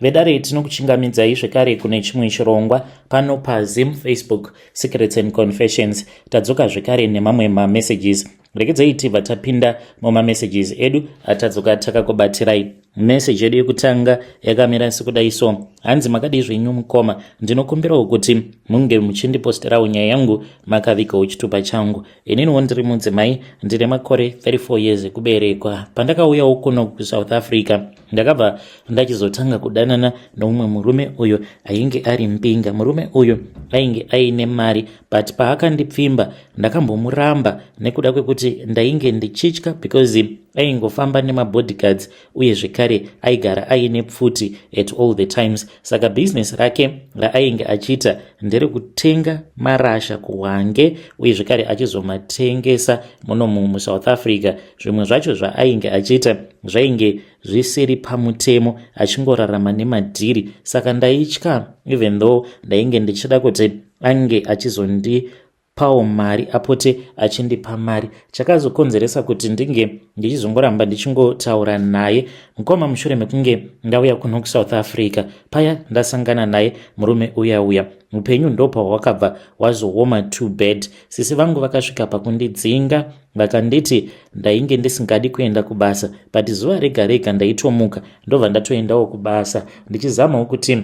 Vedare, tinokuchingamidzai zvekare kune chimwe chirongwa pano paZim Facebook Secrets and Confessions. Tadzoka zvekare nemamwe mamessages. Regedzai tibva tapinda mumamessages edu atadzoka takakubatirai. Meseji yedu yekutanga yakamira sekudai so. Hanzi, "Makadii zvenyu mukoma? Ndinokumbirawo kuti munge muchindiposterawo nyaya yangu makavigawo chitupa changu. Ininiwo ndiri mudzimai, ndine makore 34 years ekuberekwa. Pandakauyawo kuno kuSouth Africa, ndakabva ndachizotanga kudanana noumwe murume uyo ainge ari mbinga. Murume uyu ainge aine mari, but paakandipfimba ndakambomuramba nekuda kwekuti ndainge ndichitya because aingofamba nemabodyguards, uye zvekare aigara aine pfuti at all the times. Saka bhizinesi rake raainge achiita nderekutenga marasha kuHwange, uye zvekare achizomatengesa munomu muSouth Africa. Zvimwe zvacho zvaainge achiita zvainge zvisiri pamutemo, achingorarama nemadhiri. Saka ndaitya, even though ndainge ndichida kuti ange achizondipawo mari, apote achindipa mari. Chakazokonzeresa kuti ndinge ndichizongoramba ndichingotaura naye, mukoma, mushure mekunge ndauya kuno kuSouth Africa, paya ndasangana naye murume uya uya, upenyu ndopahwakabva hwazooma too bad. Sisi vangu vakasvika pakundidzinga, vakanditi ndainge ndisingadi kuenda kubasa, but zuva rega rega ndaitomuka ndobva ndatoendawo kubasa, ndichizamawo kuti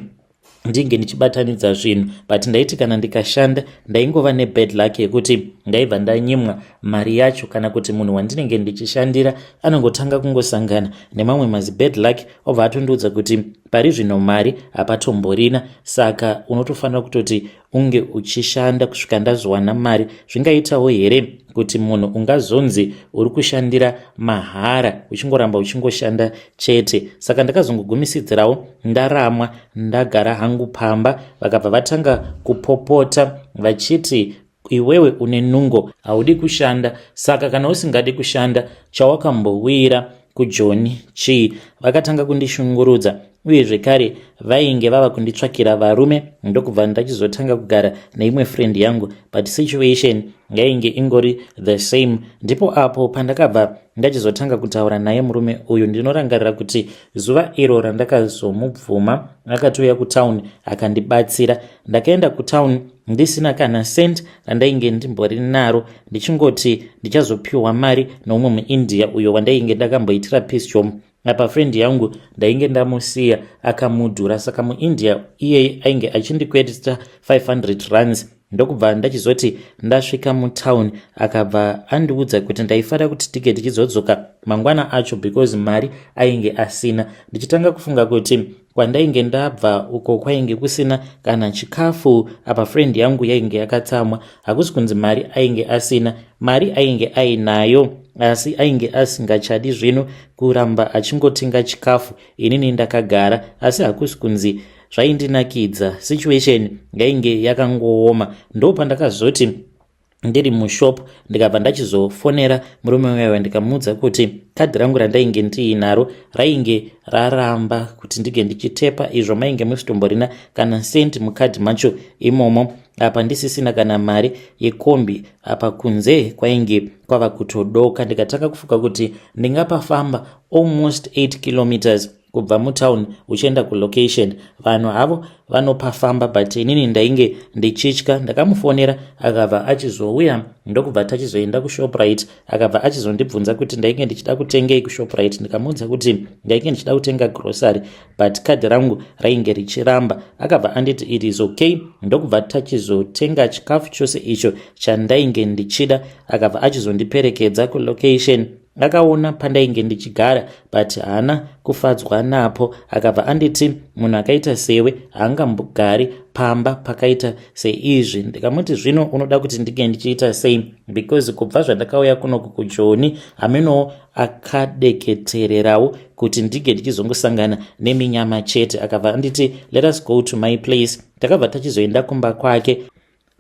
ndinge ndichibatanidza zvinhu. But ndaiti kana ndikashanda, ndaingova nebad luck yekuti ndaibva ndanyimwa mari yacho, kana kuti munhu wandinenge ndichishandira anongotanga kungosangana nemamwe mazibad luck, obva atondiudza kuti pari zvino mari hapatomborina, saka unotofanira kutoti unge uchishanda kusvika ndazowana mari. Zvingaitawo here kuti munhu ungazonzi uri kushandira mahara, uchingoramba uchingoshanda chete? Saka ndakazongogumisidzirawo ndaramwa, ndagara hangu pamba. Vakabva vatanga kupopota vachiti, 'Iwewe une nungo, haudi kushanda. Saka kana usingadi kushanda, chawakambowira kuJoni chii?' Vakatanga kundishungurudza, uye zvekare vainge vava kunditsvakira varume. Ndokubva ndachizotanga kugara neimwe friend yangu, but situation yainge ingori the same. Ndipo apo pandakabva ndachizotanga kutaura naye murume uyu. Ndinorangarira kuti zuva iro randakazomubvuma, akatouya kutauni akandibatsira. Ndakaenda kutauni ndisina kana cent randainge ndimbori naro, ndichingoti ndichazopiwa mari noumwe muIndia uyo wandainge ndakamboitira piece job. Apa friend yangu ndainge ndamusiya akamudhura, saka muIndia iyeye ainge achindikweretesa 500 rands. Ndokubva ndachizoti ndasvika mutauni, akabva andiudza kuti ndaifanira kuti tige tichizodzoka mangwana acho because mari ainge asina. Ndichitanga kufunga kuti kwandainge ndabva uko kwainge kusina kana chikafu, apa friend yangu yainge yakatsamwa. Hakusi kunzi mari ainge asina, mari ainge ainayo, asi ainge asingachadi zvino kuramba achingotenga chikafu inini ndakagara. Asi hakusi kunzi zvaindinakidza, situation yainge yakangooma. Ndo pandakazoti ndiri mushop, ndikabva ndachizofonera murume uyaiwa, ndikamuudza kuti kadhi rangu randainge ndiinaro rainge raramba kuti ndinge ndichitepa, izvo mainge musitomborina kana sendi mukadhi macho imomo. Apa ndisisina kana mari yekombi, apa kunze kwainge kwava kutodoka. Ndikatanga kufunga kuti ndingapafamba almost 8 kilometers kubva mutown uchienda kulocation. Vanhu havo vanopafamba, but inini ndainge ndichitya. Ndakamufonera, akabva achizouya, ndokubva tachizoenda kuShoprite. Akabva achizondibvunza kuti ndainge ndichida kutengei kuShoprite. Ndikamuudza kuti ndainge ndichida kutenga grocery, but kadhi rangu rainge richiramba. Akabva anditi it is okay, ndokubva tachizotenga chikafu chose icho chandainge ndichida. Akabva achizondiperekedza kulocation. Akaona pandainge ndichigara, but haana kufadzwa napo. Akabva anditi munhu akaita sewe haangambogari pamba pakaita seizvi. Ndikamuti, zvino unoda kuti ndinge ndichiita sei? Because kubva zvandakauya kunoku kuJoni, hamenowo akadeketererawo kuti ndinge ndichizongosangana neminyama chete. Akabva anditi, 'Let us go to my place.' Takabva tachizoenda kumba kwake.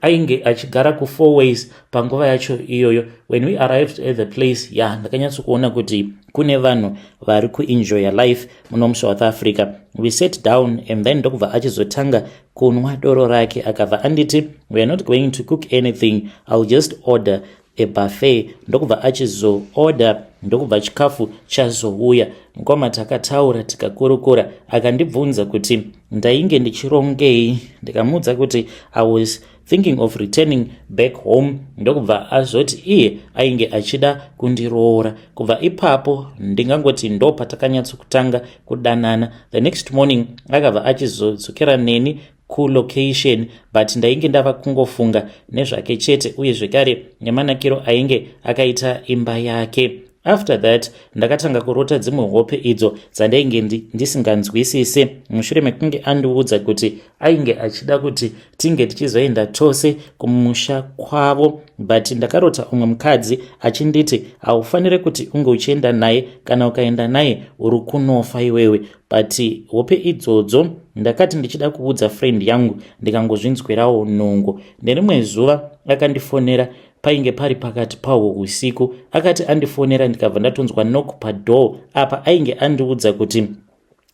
Ainge achigara kuFourways panguva yacho iyoyo. When we arrived at the place, ya, ndakanyatsokuona kuti kune vanhu vari kuenjoya life muno muSouth Africa. We sat down and then ndokubva achizotanga kunwa doro rake. Akabva anditi, 'We are not going to cook anything, I'll just order a buffet.' Ndokubva achizoorder Ndokubva chikafu chazouya. Mukoma, takataura tikakurukura. Akandibvunza kuti ndainge ndichirongei. Ndikamuudza kuti I was thinking of returning back home. Ndokubva azoti iye ainge achida kundiroora. Kubva ipapo ndingangoti ndo patakanyatsokutanga kudanana. The next morning akabva achizodzokera neni kulocation, but ndainge ndava kungofunga nezvake chete, uye zvekare nemanakiro ainge akaita imba yake. After that ndakatanga kurota dzimwe hope idzo dzandainge ndisinganzwisisi. Mushure mekunge andiudza kuti ainge achida kuti tinge tichizoenda tose kumusha kwavo, but ndakarota umwe mukadzi achinditi haufaniri kuti unge uchienda naye, kana ukaenda naye uri kunofa iwewe. But hope idzodzo ndakati ndichida kuudza friend yangu, ndikangozvinzwirawo nungo. Nerimwe zuva akandifonera. Painge pari pakati pahwo usiku. Akati andifonera, ndikabva ndatonzwa knock padoor. Apa ainge andiudza kuti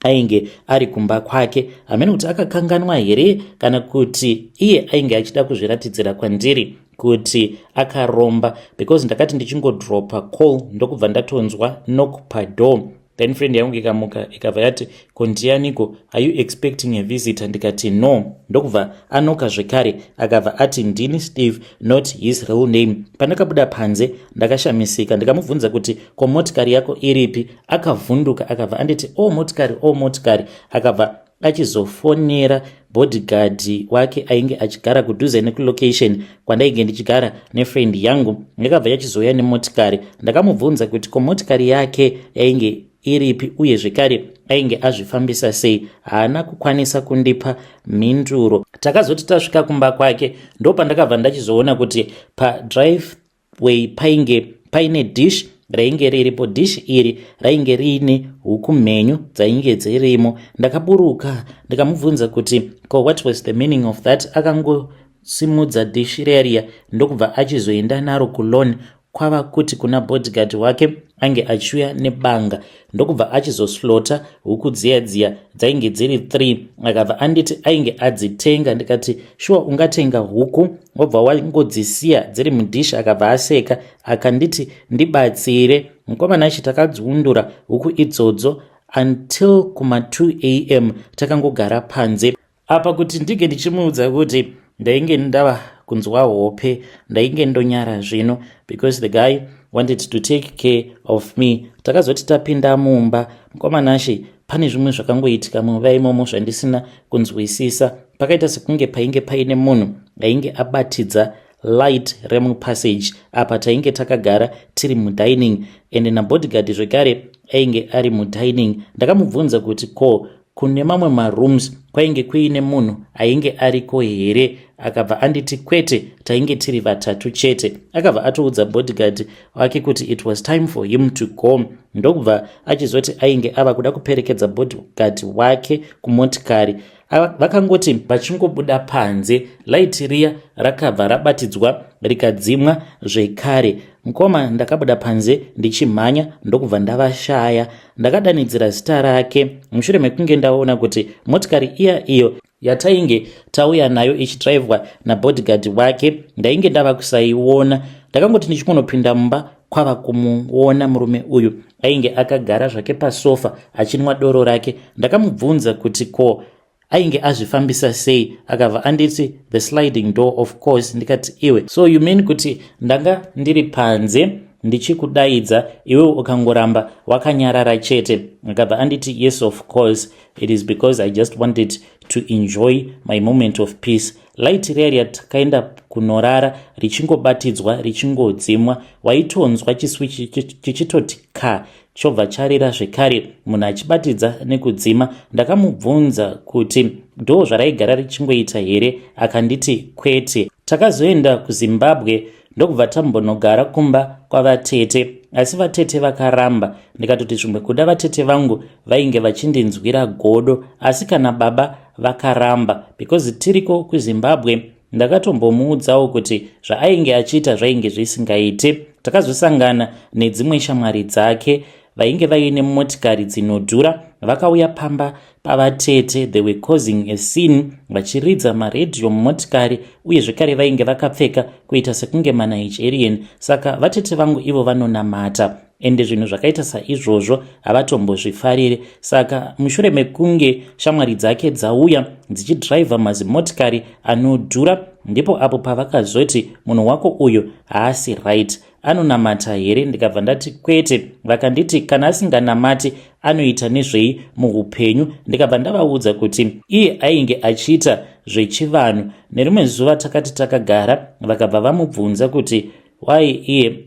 ainge ari kumba kwake. Hamene kuti akakanganwa here kana kuti iye ainge achida kuzviratidzira kwandiri kuti akaromba, because ndakati ndichingodropa call, ndokubva ndatonzwa knock padoor. Then friend yangu ikamuka, ikabva yati, "Ko ndianiko? Are you expecting a visitor?" Ndikati, "No." Ndokubva anoka zvekare. Akabva ati, "Ndini Steve," not his real name. Pandakabuda panze ndakashamisika. Ndikamubvunza kuti, "Ko motikari yako iripi?" Akavhunduka, akabva anditi, "O oh, motikari, o oh, motikari." Akabva achizofonera bodyguard wake ainge achigara kudhuze nekulocation kwandainge ndichigara nefriend yangu. Yakabva yachizouya nemotikari. Ndakamubvunza kuti ko motikari yake yainge iripi, uye zvekare ainge azvifambisa sei. Haana kukwanisa kundipa mhinduro. Takazoti tasvika kumba kwake, ndopandakabva ndachizoona kuti padriveway painge paine dish rainge riripo. Dish iri rainge riine huku mhenyu dzainge dzirimo. Ndakaburuka, ndikamubvunza kuti ko what was the meaning of that. Akangosimudza dish riya, ndokubva achizoenda naro kulawn, kwava kuti kuna bodyguard wake ange achiuya nebanga, ndokubva achizoslaughter huku dziya dziya dzainge dziri 3. Akabva anditi ainge adzitenga. Ndikati, "Shuwa, ungatenga huku wobva wangodzisiya dziri mudhishi?" Akabva aseka, akanditi ndibatsire. Mukomana achi, takadziundura huku idzodzo until kuma2 am, takangogara panze apa. Kuti ndinge ndichimuudza kuti ndainge ndava kunzwa hope, ndainge ndonyara zvino, because the guy wanted to take care of me. Takazoti tapinda mumba, mukomanashe, pane zvimwe zvakangoitika mumba imomo zvandisina kunzwisisa. Pakaita sekunge painge paine munhu ainge abatidza light remupassage. Apa tainge takagara tiri mudining, and nabodyguard zvekare ainge ari mudining. Ndakamubvunza kuti ko kune mamwe marooms kwainge kuine munhu ainge ariko here. Akabva anditi kwete, tainge tiri vatatu chete. Akabva atoudza bodyguard wake kuti it was time for him to go, ndokubva achizoti ainge ava kuda kuperekedza bodyguard wake kumotikari. Vakangoti vachingobuda panze, light riya rakabva rabatidzwa rikadzimwa zvekare. Mukoma, ndakabuda panze ndichimhanya, ndokubva ndavashaya. Ndakadanidzira zita rake mushure mekunge ndaona kuti motikari iya iyo yatainge tauya nayo ichidhiraivhwa nabodyguard wake ndainge ndava kusaiona. Ndakangoti ndichingonopinda mumba, kwava kumuona murume uyu ainge akagara zvake pasofa achinwa doro rake. Ndakamubvunza kuti ko ainge azvifambisa sei. Akabva anditi, "The sliding door, of course." Ndikati, "Iwe, so you mean kuti ndanga ndiri panze ndichikudaidza, iwe ukangoramba wakanyarara chete?" Akabva anditi, "Yes, of course. It is because I just wanted to enjoy my moment of peace." Light riya riya takaenda kunorara richingobatidzwa richingodzimwa. Waitonzwa chiswitch chichitoti ka, chobva charira zvekare, munhu achibatidza nekudzima. Ndakamubvunza kuti ndo zvaraigara richingoita here. Akanditi kwete. Takazoenda kuZimbabwe, ndokubva tambonogara kumba kwavatete, asi vatete vakaramba. Ndikatoti zvimwe kuda vatete vangu vainge vachindinzwira godo, asi kana baba vakaramba, because tiriko kuZimbabwe ndakatombomuudzawo kuti zvaainge achiita zvainge zvisingaiti. Takazosangana nedzimwe shamwari dzake vainge vaine motikari dzinodhura. Vakauya pamba pavatete. They were causing a scene, vachiridza maredhiyo mumotikari, uye zvekare vainge vakapfeka kuita sekunge maNigerian. Saka vatete vangu ivo vanonamata. Ende zvinhu zvakaita saizvozvo havatombozvifarire. Saka mushure mekunge shamwari dzake dzauya dzichidhiraivha mazimotikari anodhura, ndipo apo pavakazoti munhu wako uyu haasi right. Anonamata here? Ndikabva ndati kwete. Vakanditi kana asinganamati anoita nezvei muupenyu? Ndikabva ndavaudza kuti iye ainge achiita zvechivanhu. Nerimwe zuva takati takagara, vakabva vamubvunza kuti why iye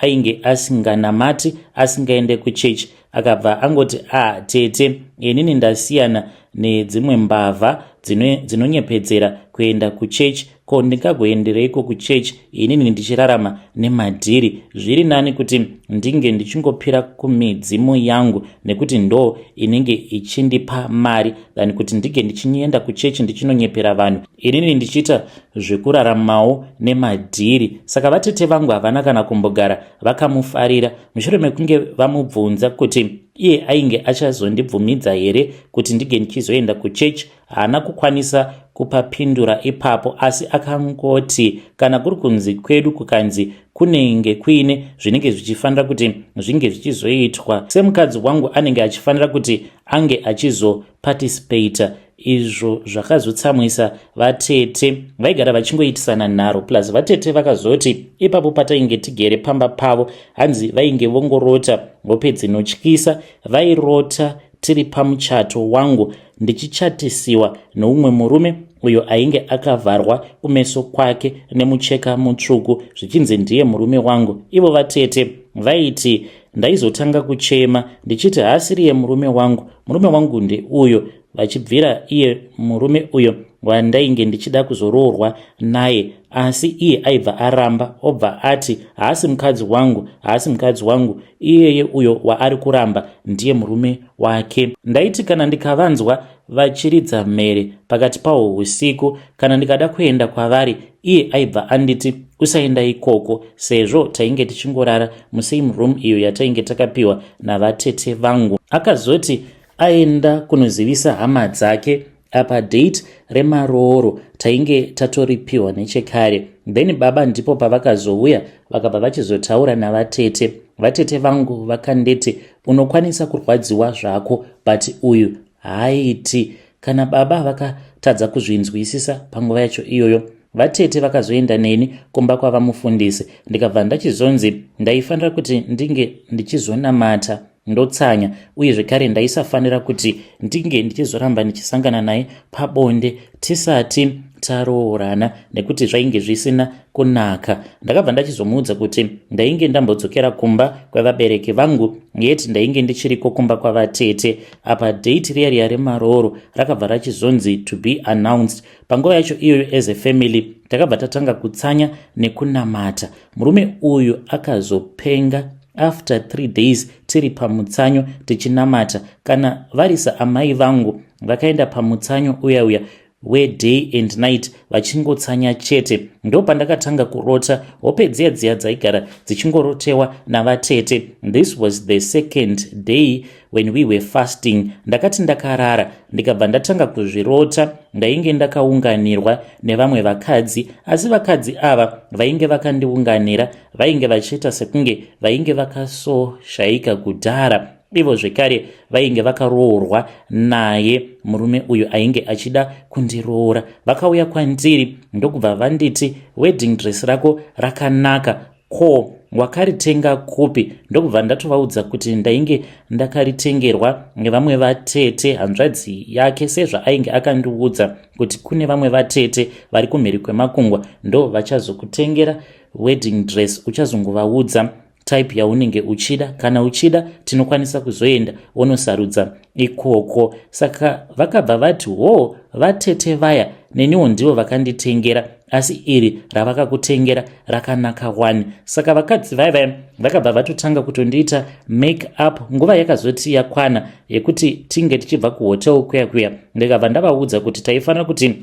ainge asinganamati, asingaende kuchechi. Akabva angoti, "A ah, tete, inini ndasiyana nedzimwe mbavha dzinonyepedzera kuenda kuchechi. Ko ndingagoendereiko kuchechi inini ndichirarama nemadhiri? Zviri nani kuti ndinge ndichingopira kumidzimu yangu nekuti ndo inenge ichindipa mari than kuti ndinge ndichienda kuchechi ndichinonyepera vanhu, inini ndichiita zvekuraramawo nemadhiri." Saka vatete vangu havana kana kumbogara vakamufarira. Mushure mekunge vamubvunza kuti iye ainge achazondibvumidza here kuti ndinge ndichizoenda kuchechi, haana kukwanisa kupapindura ipapo, asi akangoti kana kuri kunzi kwedu kukanzi kunenge kuine zvinenge zvichifanira kuti zvinge zvichizoitwa, semukadzi wangu anenge achifanira kuti ange achizoparticipata. Izvo zvakazotsamwisa vatete, vaigara vachingoitisana nharo. Plus vatete vakazoti ipapo patainge tigere pamba pavo, hanzi vainge vongorota hope dzinotyisa. Vairota tiri pamuchato wangu, ndichichatisiwa neumwe murume uyo ainge akavharwa kumeso kwake nemucheka mutsvuku, zvichinzi ndiye murume wangu. Ivo vatete vaiti ndaizotanga kuchema ndichiti haasiriye murume wangu, murume wangu ndeuyo, vachibvira iye murume uyo wandainge ndichida kuzoroorwa naye. Asi iye aibva aramba, obva ati haasi mukadzi wangu, haasi mukadzi wangu, iyeye uyo waari kuramba ndiye murume wake. Ndaiti kana ndikavanzwa vachiridza mhere pakati pahwo usiku, kana ndikada kuenda kwavari, iye aibva anditi usaenda ikoko, sezvo tainge tichingorara musame room iyo yatainge takapiwa navatete vangu. Akazoti aenda kunozivisa hama dzake, apa date remarooro tainge tatoripiwa nechekare. Then baba ndipo pavakazouya, vakabva vachizotaura navatete. Vatete vangu vakanditi, "Unokwanisa kurwadziwa zvako, but uyu haaiti." Kana baba vakatadza kuzvinzwisisa panguva yacho iyoyo. Vatete vakazoenda neni kumba kwavamufundisi, ndikabva ndachizonzi ndaifanira kuti ndinge ndichizonamata, ndotsanya, uye zvekare ndaisafanira kuti ndinge ndichizoramba ndichisangana naye pabonde tisati taroorana nekuti zvainge zvisina kunaka. Ndakabva ndachizomuudza kuti ndainge ndambodzokera kumba kwevabereki vangu, yet ndainge ndichiriko kumba kwavatete. Apa date riya riya remarooro rakabva rachizonzi to be announced. Panguva yacho iyoyo, as a family takabva tatanga kutsanya nekunamata. Murume uyu akazopenga after 3 days tiri pamutsanyo tichinamata. Kana varisa amai vangu vakaenda pamutsanyo uya uya weday and night, vachingotsanya chete. Ndo pandakatanga kurota hope dziya dziya dzaigara dzichingorotewa navatete. This was the second day when we were fasting. Ndakati ndakarara, ndikabva ndatanga kuzvirota ndainge ndakaunganirwa nevamwe vakadzi, asi vakadzi ava vainge vakandiunganira vainge vachiita sekunge vainge vakasoshayika kudhara. Ivo zvekare vainge vakaroorwa naye murume uyu ainge achida kundiroora. Vakauya kwandiri ndokubva vanditi, "Wedding dress rako rakanaka, ko wakaritenga kupi?" Ndokubva ndatovaudza kuti ndainge ndakaritengerwa nevamwe vatete, hanzvadzi yake, sezvaainge akandiudza kuti kune vamwe vatete vari kumhiri kwemakungwa, ndo vachazokutengera wedding dress, uchazongovaudza type yaunenge uchida, kana uchida tinokwanisa kuzoenda wonosarudza ikoko. Saka vakabva vati, "Ho, vatete vaya neniwo ndivo vakanditengera, asi iri ravakakutengera rakanaka wani." Saka vakadzi vaya vaya vakabva vatotanga kutondiita make up. Nguva yakazoti yakwana yekuti tinge tichibva kuhotel kuya kuya, ndikabva ndavaudza kuti taifanira kuti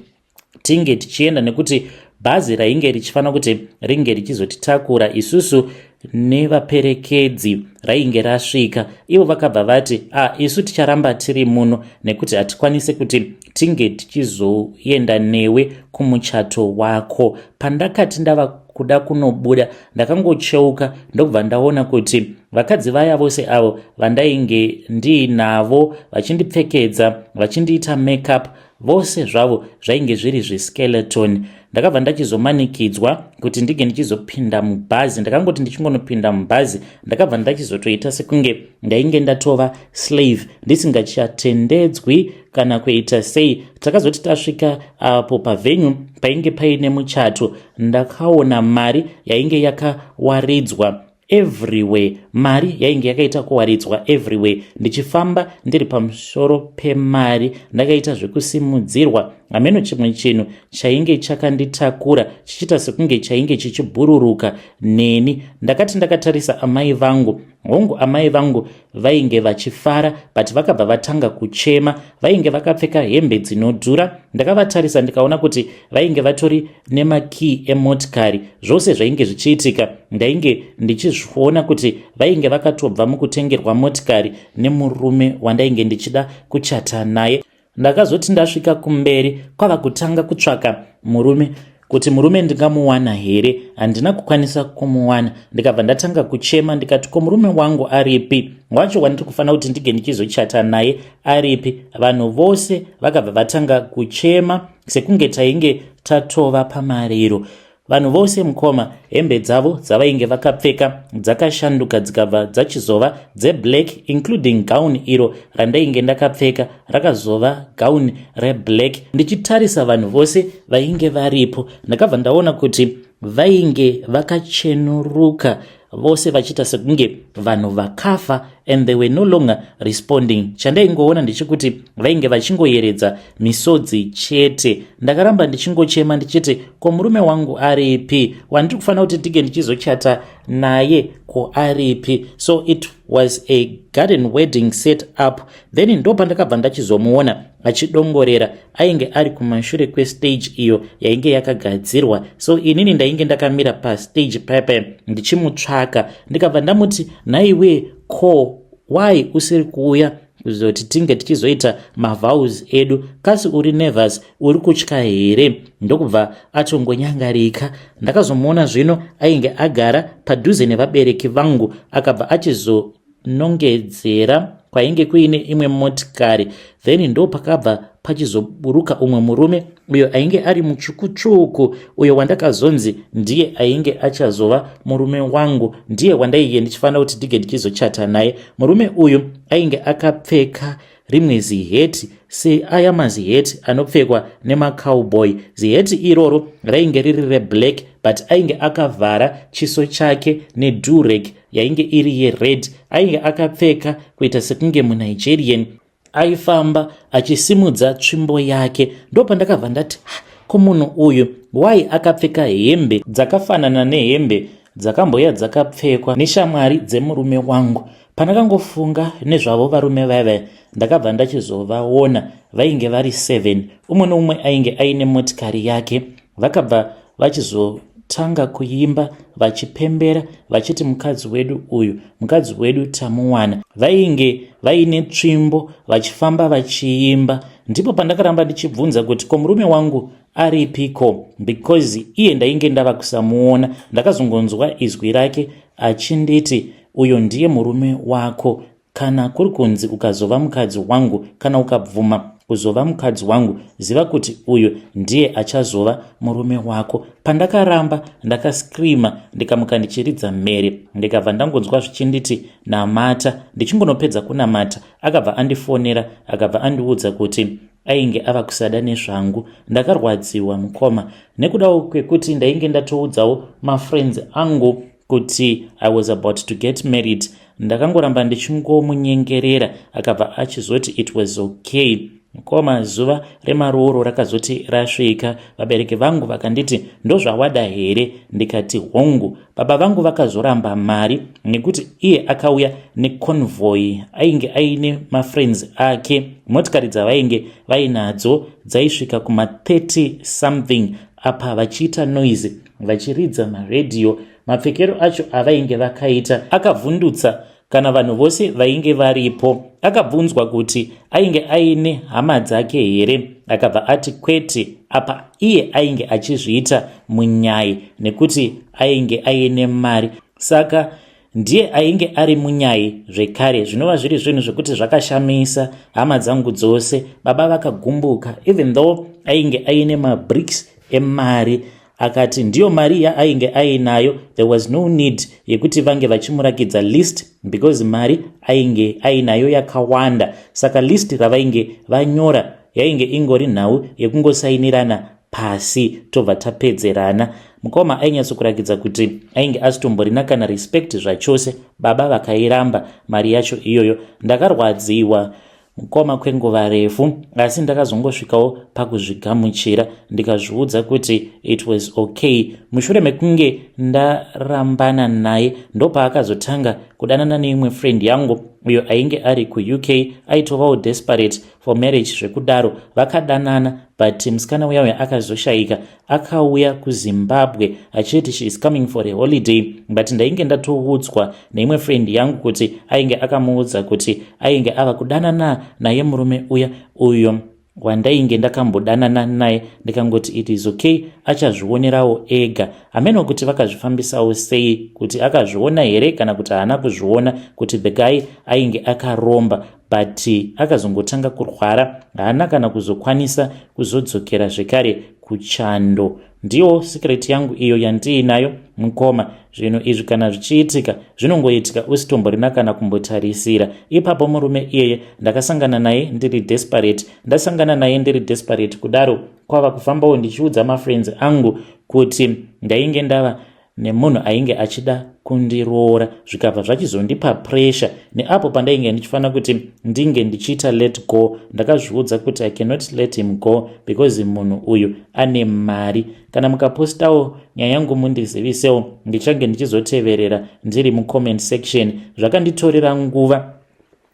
tinge tichienda nekuti bhazi rainge richifanira kuti ringe richizotitakura isusu nevaperekedzi rainge rasvika. Ivo vakabva vati, "A ah, isu ticharamba tiri muno nekuti hatikwanisi kuti tinge tichizoenda newe kumuchato wako." Pandakati ndava kuda kunobuda, ndakangocheuka ndokubva ndaona kuti Vakadzi vaya vose avo vandainge ndiinavo vachindipfekedza, vachindiita makeup, vose zvavo zvainge zviri zveskeleton. Ndakabva ndachizomanikidzwa kuti ndinge ndichizopinda mubhazi. Ndakangoti ndichingonopinda mubhazi, ndakabva ndachizotoita sekunge ndainge ndatova slave, ndisingachatendedzwi kana kuita sei. Takazoti tasvika apo pavenue painge paine muchato, ndakaona mari yainge yakawaridzwa everywhere. Mari yainge yakaita kuwaridzwa everywhere. Ndichifamba ndiri pamusoro pemari, ndakaita zvekusimudzirwa. Hameno chimwe chinhu chainge chakanditakura, chichiita sekunge chainge chichibhururuka neni. Ndakati ndakatarisa amai vangu, hongu, amai vangu vainge vachifara, but vakabva vatanga kuchema. Vainge vakapfeka hembe dzinodhura. Ndakavatarisa ndikaona kuti vainge vatori nemakii emotikari. Zvose zvainge zvichiitika ndainge ndichizviona kuti vainge vakatobva mukutengerwa motikari nemurume wandainge ndichida kuchata naye. Ndakazoti ndasvika kumberi, kwava kutanga kutsvaka murume, kuti murume ndingamuwana here. Handina kukwanisa kumuwana. Ndikabva ndatanga kuchema, ndikati, "Ko murume wangu aripi wacho wandiri kufanira kuti ndinge ndichizochata naye aripi?" Vanhu vose vakabva vatanga kuchema sekunge tainge tatova pamariro. Vanhu vose, mukoma, hembe dzavo dzavainge vakapfeka dzakashanduka, dzikabva dzachizova dzeblack, including gown iro randainge ndakapfeka rakazova gown reblack. Ndichitarisa vanhu vose vainge varipo, ndakabva ndaona kuti vainge vakachenuruka vose, vachiita sekunge vanhu vakafa, and they were no longer responding. Chandaingoona ndechekuti vainge vachingoyeredza misodzi chete. Ndakaramba ndichingochema ndichiti, "Ko murume wangu aripi wandiri kufanira kuti ndinge ndichizochata naye? Ko aripi?" So it was a garden wedding set up. Then ndo pandakabva ndachizomuona achidongorera. Ainge ari kumashure kwestage iyo yainge yakagadzirwa. So inini ndainge ndakamira pastage pepe ndichimutsvaka. Ndikabva ndamuti, "Nhaiwe, ko why usiri kuuya kuzoti tinge tichizoita mavows edu? Kasi uri nervous? Uri kutya here?" Ndokubva atongonyangarika. Ndakazomuona zvino ainge agara padhuze nevabereki vangu. Akabva achizonongedzera kwainge kuine imwe motikari. Then ndo pakabva pachizoburuka umwe murume uyo ainge ari mutsvukutsvuku, uyo wandakazonzi ndiye ainge achazova murume wangu, ndiye wandaiye ndichifanira kuti ndinge ndichizochata naye. Murume uyu ainge akapfeka rimwe ziheti, seaya maziheti anopfekwa nemacowboy. Ziheti iroro rainge riri reblack, but ainge akavhara chiso chake nedurag yainge iri yered. Ainge akapfeka kuita sekunge muNigerian. Aifamba achisimudza tsvimbo yake. Ndopandakabva ndati, "Ko munhu uyu wai akapfeka hembe dzakafanana nehembe dzakamboya dzakapfekwa neshamwari dzemurume wangu?" Pandakangofunga nezvavo varume vaiva, ndakabva ndachizovaona. Vainge vari 7, umwe neumwe ainge aine motikari yake. Vakabva vachizotanga kuimba vachipembera vachiti, "Mukadzi wedu uyu, mukadzi wedu tamuwana." Vainge vaine tsvimbo vachifamba vachiimba. Ndipo pandakaramba ndichibvunza kuti, "Ko murume wangu aripiko?" Because iye ndainge ndava kusamuona. Ndakazongonzwa izwi rake achinditi, "Uyo ndiye murume wako. Kana kuri kunzi ukazova mukadzi wangu, kana ukabvuma kuzova mukadzi wangu, ziva kuti uyu ndiye achazova murume wako." Pandakaramba ndakaskrima, ndikamuka ndichiridza mhere. Ndikabva ndangonzwa zvichinditi, "Namata." Ndichingonopedza kunamata, akabva andifonera, akabva andiudza kuti ainge ava kusada nezvangu. Ndakarwadziwa, mukoma, nekudawo kwekuti ndainge ndatoudzawo mafriends angu kuti I was about to get married. Ndakangoramba ndichingomunyengerera. Akabva achizoti it was okay. Mukoma, zuva remarooro rakazoti rasvika, vabereki vangu vakanditi, "Ndozvawada here?" Ndikati, "Hongu." Baba vangu vakazoramba mari nekuti iye akauya neconvoy. Ainge aine mafriends ake. Motikari dzavainge vainadzo dzaisvika kuma30 something, apa vachiita noise, vachiridza maredhiyo. Mapfekero acho avainge vakaita akavhundutsa kana vanhu vose vainge varipo. Akabvunzwa kuti ainge aine hama dzake here, akabva ati kwete. Apa iye ainge achizviita munyai nekuti ainge aine mari. Saka Ndiye ainge ari munyai zvekare, zvinova zviri zvinhu zvekuti zvakashamisa hama dzangu dzose. Baba vakagumbuka, even though ainge aine mabricks emari, akati ndiyo mari yaainge ainayo. There was no need yekuti vange vachimurakidza list because mari ainge ainayo yakawanda. Saka list ravainge vanyora yainge ingori nhau yekungosainirana pasi, tobva tapedzerana. Mukoma ainyatsokurakidza kuti ainge asitomborina kana respect zvachose. Baba vakairamba mari yacho iyoyo. Ndakarwadziwa, mukoma, kwenguva refu, asi ndakazongosvikawo pakuzvigamuchira, ndikazviudza kuti it was okay. Mushure mekunge ndarambana naye, ndopaakazotanga kudanana neimwe friend yangu uyo ainge ari kuUK, aitovawo desperate for marriage zvekudaro. Vakadanana, but musikana uya uyo akazoshayika. Akauya kuZimbabwe achiti she is coming for a holiday, but ndainge ndatoudzwa neimwe friend yangu kuti ainge akamuudza kuti ainge ava kudanana naye murume uya uyo wandainge ndakambodanana naye. Ndikangoti it is okay, achazvionerawo ega. Hameno kuti vakazvifambisawo sei, kuti akazviona here kana kuti haana kuzviona kuti the guy ainge akaromba, but akazongotanga kurwara, haana kana kuzokwanisa kuzodzokera zvekare kuchando. Ndiyo secret yangu iyo yandiinayo, mukoma. Zvinhu izvi kana zvichiitika, zvinongoitika usitomborina kana kumbotarisira. Ipapo murume iyeye ndakasangana naye ndiri desperate. Ndasangana naye ndiri desperate kudaro, kwava kufambawo ndichiudza mafriends angu kuti ndainge ndava nemunhu ainge achida kundiroora, zvikabva zvachizondipa pressure. Neapo pandainge ndichifanira kuti ndinge ndichiita let go, ndakazviudza kuti I cannot let him go because munhu uyu ane mari. Kana mukapostawo nyaya yangu, mundizivisewo, ndichange ndichizoteverera ndiri mucomment section. Zvakanditorera nguva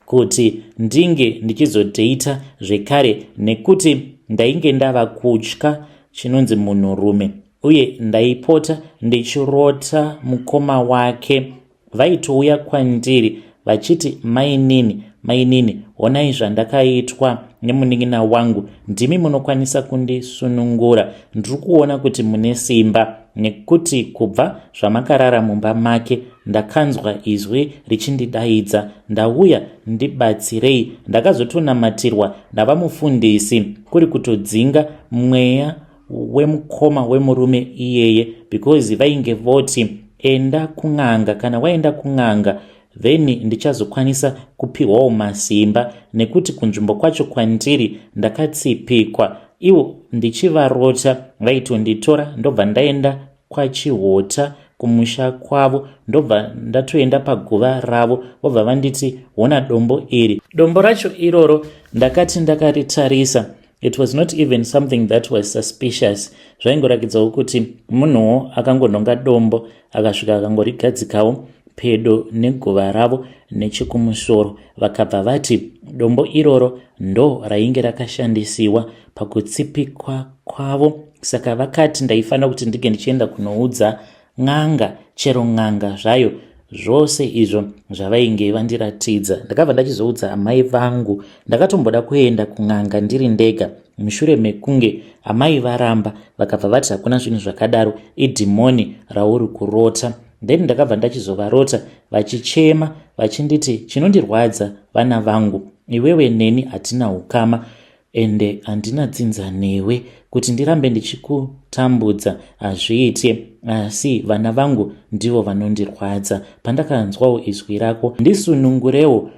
kuti ndinge ndichizodheita zvekare, nekuti ndainge ndava kutya chinonzi munhurume, uye ndaipota ndichirota mukoma wake. Vaitouya kwandiri vachiti, "Mainini, mainini, honai zvandakaitwa nemunin'ina wangu. Ndimi munokwanisa kundisunungura. Ndiri kuona kuti mune simba, nekuti kubva zvamakarara mumba make, ndakanzwa izwi richindidaidza. Ndauya, ndibatsirei." Ndakazotonamatirwa navamufundisi, kuri kutodzinga mweya wemukoma wemurume iyeye, because vainge voti, "Enda kun'anga. Kana waenda kun'anga, then ndichazokwanisa kupiwawo masimba, nekuti kunzvimbo kwacho kwandiri ndakatsipikwa." Ivo ndichivarota, vaitonditora, ndobva ndaenda kwaChihota kumusha kwavo, ndobva ndatoenda paguva ravo, vobva vanditi, "Hona dombo iri." Dombo racho iroro ndakati ndakaritarisa, it was not even something that was suspicious. Zvaingorakidzawo kuti munhuwo akangonhonga dombo, akasvika akangorigadzikawo pedo neguva ravo nechekumusoro. Vakabva vati dombo iroro ndo rainge rakashandisiwa pakutsipikwa kwavo. Saka vakati ndaifanira kuti ndinge ndichienda kunoudza n'anga, chero n'anga zvayo, zvose izvo zvavainge vandiratidza. Ndakabva ndachizoudza amai vangu. Ndakatomboda kuenda kun'anga ndiri ndega, mushure mekunge amai varamba, vakabva vati hakuna zvinhu zvakadaro, idhimoni rauri kurota. Then ndakabva ndachizovarota vachichema vachinditi, "Chinondirwadza, vana vangu, iwewe neni hatina ukama, ende handina dzinza newe. Kuti ndirambe ndichikutambudza hazviiti, asi vana vangu ndivo vanondirwadza. Pandakanzwawo izwi rako, ndisunungurewo,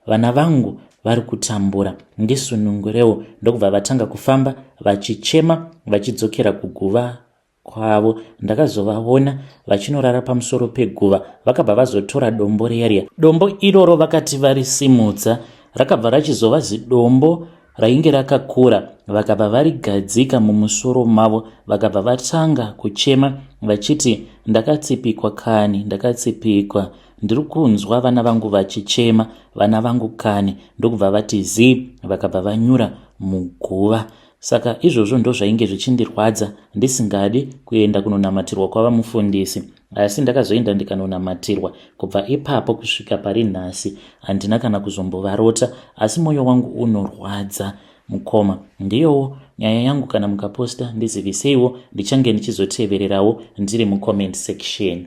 vana vangu vari kutambura, ndisunungurewo." Ndokubva vatanga kufamba vachichema vachidzokera kuguva kwavo. Ndakazovaona vachinorara pamusoro peguva. Vakabva vazotora dombo riya riya. Dombo iroro vakati varisimudza, rakabva rachizova zidombo rainge rakakura. Vakabva varigadzika mumusoro mavo, vakabva vatanga kuchema vachiti, "Ndakatsipikwa kani, ndakatsipikwa. Ndiri kunzwa vana vangu vachichema, vana vangu kani." Ndokubva vati zii, vakabva vanyura muguva. Saka izvozvo ndo zvainge zvichindirwadza, ndisingadi kuenda kunonamatirwa kwavamufundisi, asi ndakazoenda ndikanonamatirwa. Kubva ipapo kusvika pari nhasi handina kana kuzombovarota, asi mwoyo wangu unorwadza, mukoma. Ndiyowo nyaya yangu. Kana mukaposta, ndiziviseiwo, ndichange ndichizotevererawo ndiri mucomment section.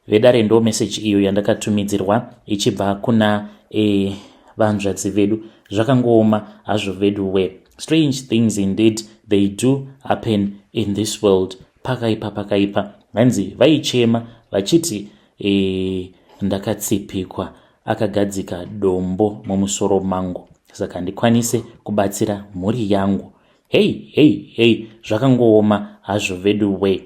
Vedare, ndo meseji iyo yandakatumidzirwa ichibva kuna vanzvadzi vedu. Zvakangooma hazvo vedu we. Strange things indeed, they do happen in this world. Pakaipa, pakaipa. Hanzi vaichema vachiti ndakatsipikwa, akagadzika dombo mumusoro mangu, saka handikwanise kubatsira mhuri yangu. Hei hei hei, zvakangooma hazvo vedu we.